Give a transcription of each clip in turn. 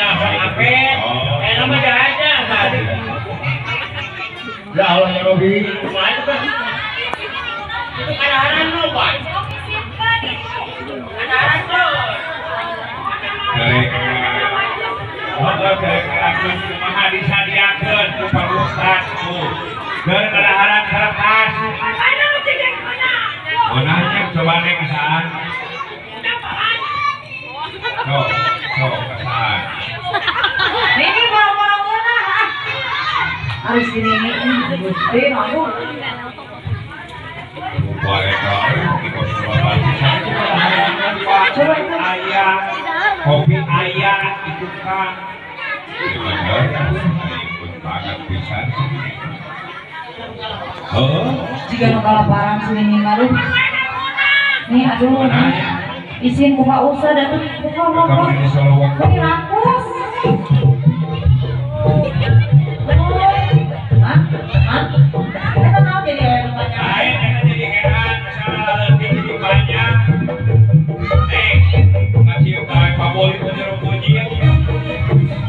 Apet. Nama aja. Ya Allah ya Robi. Itu kadaharan lo, Pak. Kadaharan lo. Kumaha disadiakeun ku Pak Ustad tuh. Keur kadaharan kertas. Nanya coba nih kesaan. Sok, sok kesaan. Ini boro-boro ngeunah ah. Harus ini Gusti aku. Coba ayah, kopi ayah itu kan. Jika nu kalaparan sini ngaruh. Nih aduh. Izin ku Pak Ustad atuh kumaha mah. Ini rakus. Hah? Hah? Eta naon jadi aya nu banyak? Lain eta jadi heran masalah leutik jadi banyak. Nih, ngacieu ka paboli teh jero puji.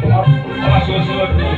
Oh, susu tuh.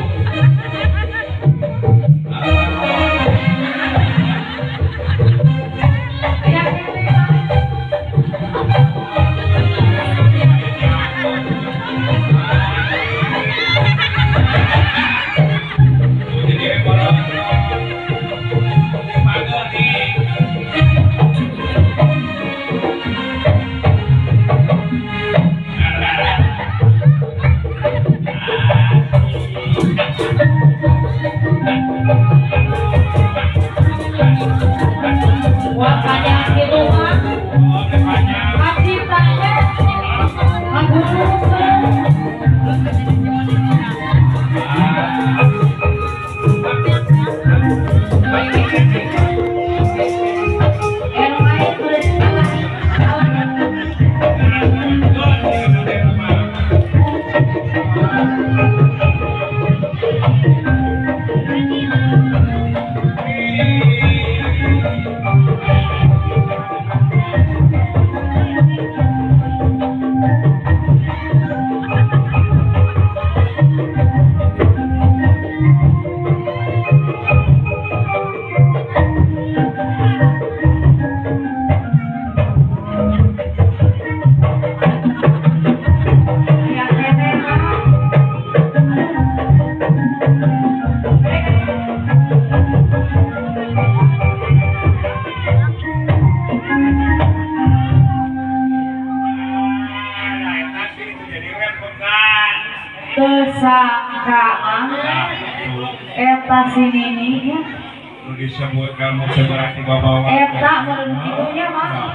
Tersangka mah eta si Nini nya nu disebut kamu seberati babawa eta meureun kitu nya mah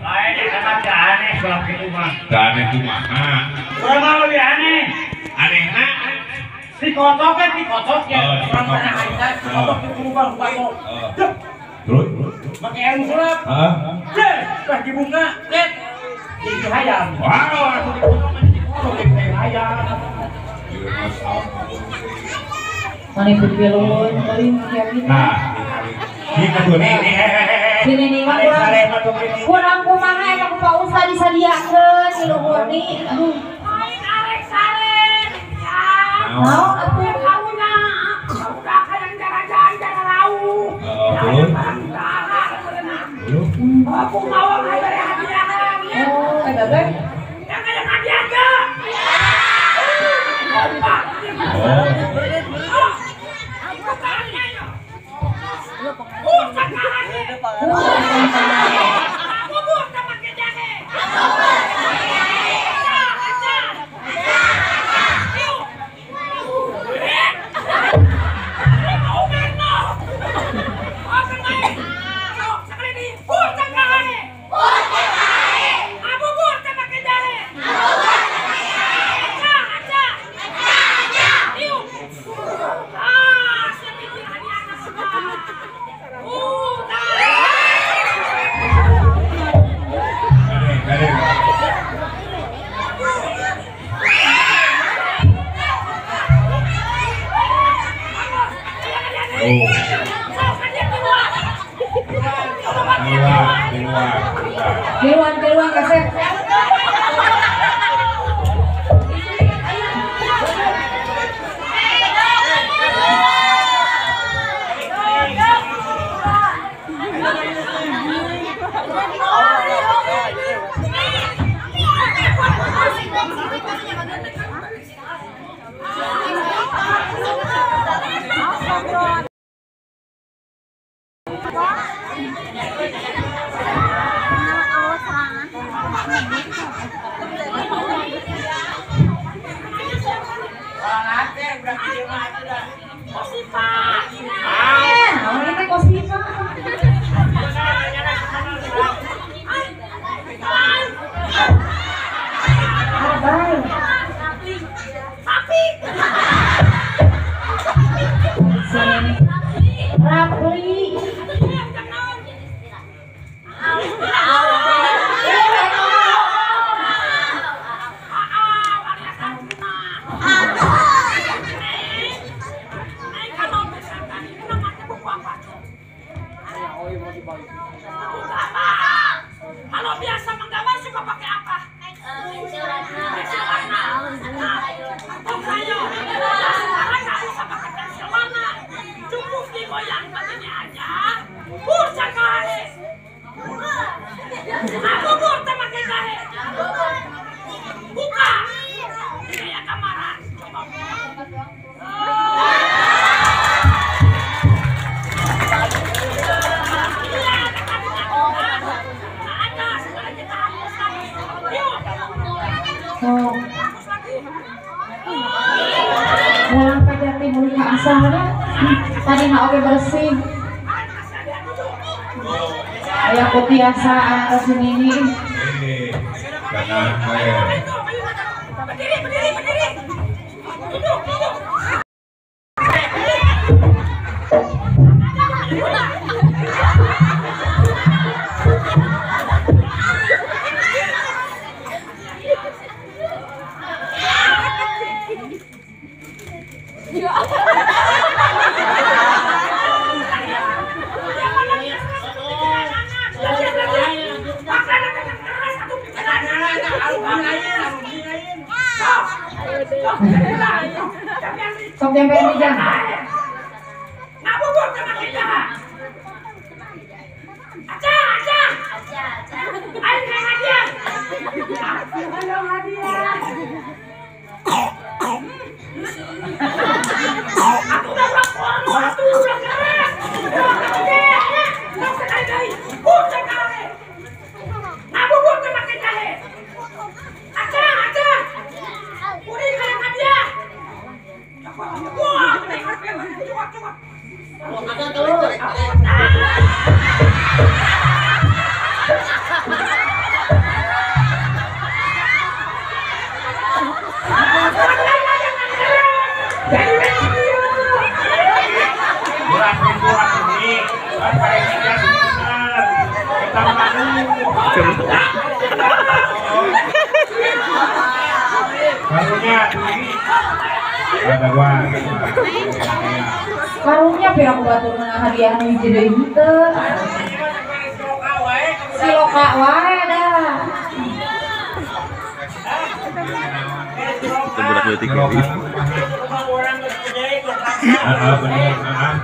lain eta teh aneh sebab kitu mah teu aneh kumaha urang mah leuwih aneh anehna si kotok kan si kotok ya urang mah harita si kotok di rumah kotok terus make ilmu sulap heeh deh pas dibunga let jadi hayam wow atuh dikotok mah jadi kotok jadi hayam. Mani pipiluan paling yakin. Nah, ini ketua ini. Sini nih mah kurang kumaha eta ku Pak Ustad disadiakeun di luhur nih. Aduh. Lain arek sare. Naon atuh kauna. Udah hayang jarajan jara lauk. Heeh. Aku mau bere hadiah. Oh, eta teh. Yang ada hadiah teh. Keluar, keluar, kasep. Kosipa. Naon ieu teh kosipa? Abai. Sapi. Rapli. Kalau biasa menggambar suka pakai apa? Pensil warna. Atau krayon. Sekarang nggak usah pakai pensil warna. Cukup digoyang begini aja. Bursa kahe. Aku bursa pakai kahe. Buka. Ini ya kamaran. Coba. Oh. Mulang pajati mulih ka asalna tadi na oge bersih. Aya kebiasaan ka si Nini. Berdiri, berdiri, berdiri. Duduk, duduk. Sok tempe ini jang. Ngabubur sama kita. Aca, aca. Ayo kayak hadiah. Ayo hadiah. Aku udah lapor, aku udah keras. Udah sekali lagi, udah sekali. Ngabubur sama kita. Aca, aca. Udah kayak hadiah. Wah, cukup, cukup. Karunya pira ku batur menang hadiah nu hiji deui henteu. Si loka wae dah. Budak leutik deui. Heeh bener, heeh.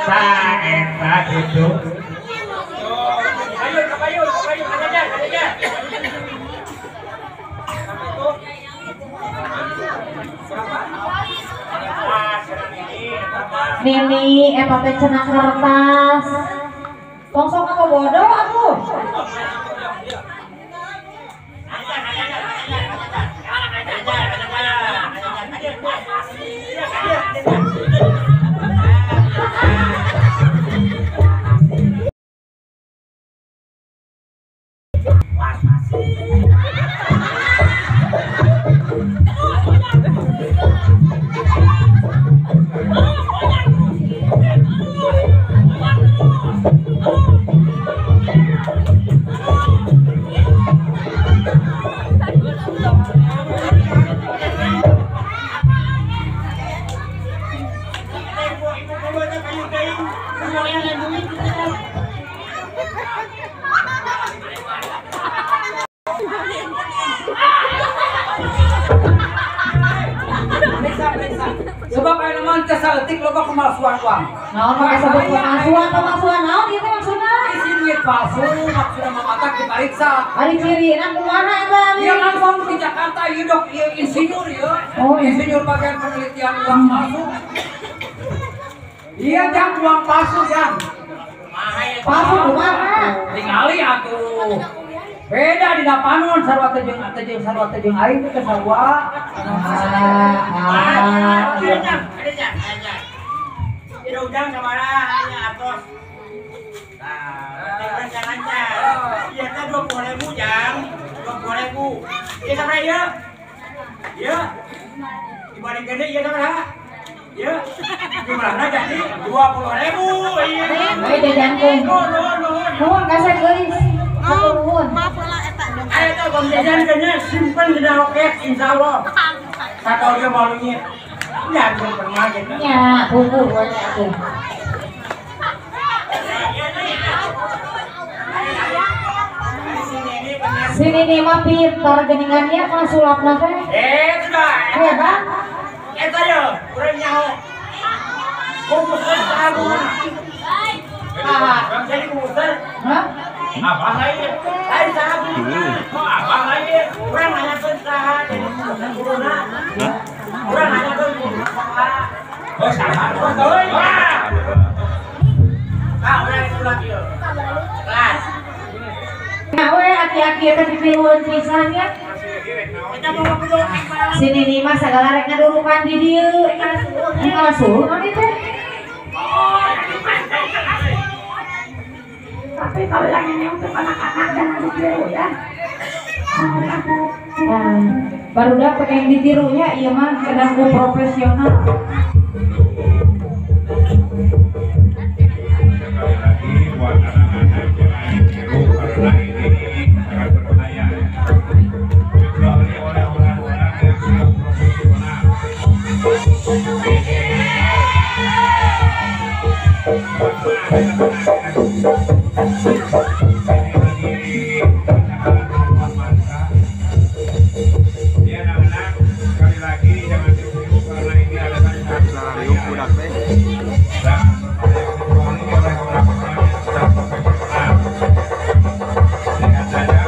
Tah eta kitu. Ayo kabayun, kabayun aja, aja. Nini, eta teh cenah kertas. Tong sok apa bodoh atuh. Sebab ayeuna mah teh saeutik loba pemalsuan uang. Naon make sebut pemalsuan, pemalsuan naon ieu teh maksudna? Isi duit palsu maksudna mamatak dipariksa. Ari cirina kumaha eta? Ieu langsung di Jakarta ieu dok ieu insinyur ieu. Oh, insinyur bagian penelitian uang palsu. Iya jang uang palsu jang. Palsu kumaha? Tingali atuh. Beda dina panon sarua teh jeung teh jeung sarua teh jeung aing teh sarua. Ah, ah. Ieu ujang sabaraha nya atos. Tah, penting lancar. Ieu teh 20.000 jang, 20.000. Ieu sabaraha ieu? Ieu dibandingkeun deui ieu sabaraha? Ieu jumlahna jadi 20.000 ieu. Bae jajankeun. Nuhun nuhun. Nuhun kasep geulis. Nuhun. Maaf lah eta dong. Ayo tuh bom jajan kayaknya simpen di dalam roket insyaallah. Sakau dia mau leungit. Ya belum pernah gitu. Nya, buku boleh atuh. Sini nih mah pintar geningannya mah sulapna teh. Sudah. Hebat. Eta yo, urang nyaho. Komputer saha? Saha? Jadi komputer. Hah? Abah lain. Lain saha guruna? Kok abah lain? Urang nanyakeun saha jadi komputer guruna. Urang nanyakeun guruna saha. Oh, saha? Oh, wah. Tah, urang sulap ieu. Kelas. Nah, we aki-aki teh ditirueun pisan nya. Kita mau ngobrol. Sini nih mah sagala rek ngadurukan di dieu. Ini ngasuh naon ieu teh? Tapi kalau yang ini untuk anak-anak jangan ditiru ya. Nah, barudak pengen ditirunya ieu mah sedang ku profesional. Sekali lagi buat anak-anak jangan ditiru karena ini sangat berbahaya. Kecuali oleh orang-orang yang sudah profesional. Ya anak-anak, sekali lagi jangan ditiru karena ini adalah sangat berbahaya. Sangat berbahaya kecuali oleh orang-orang yang sudah profesional. Lihat saja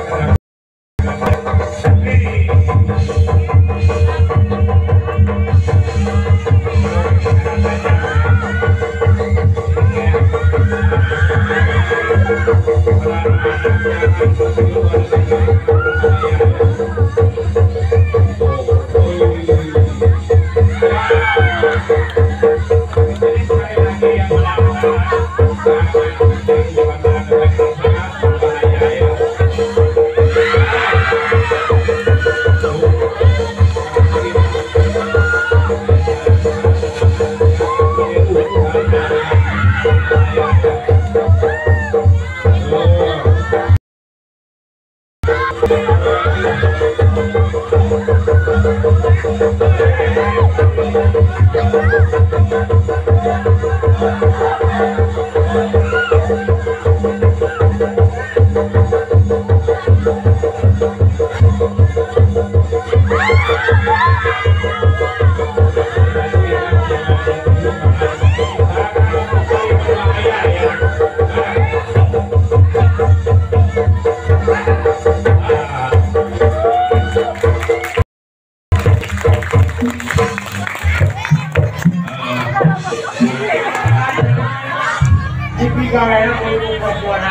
Dipigawe ku ibu perempuan.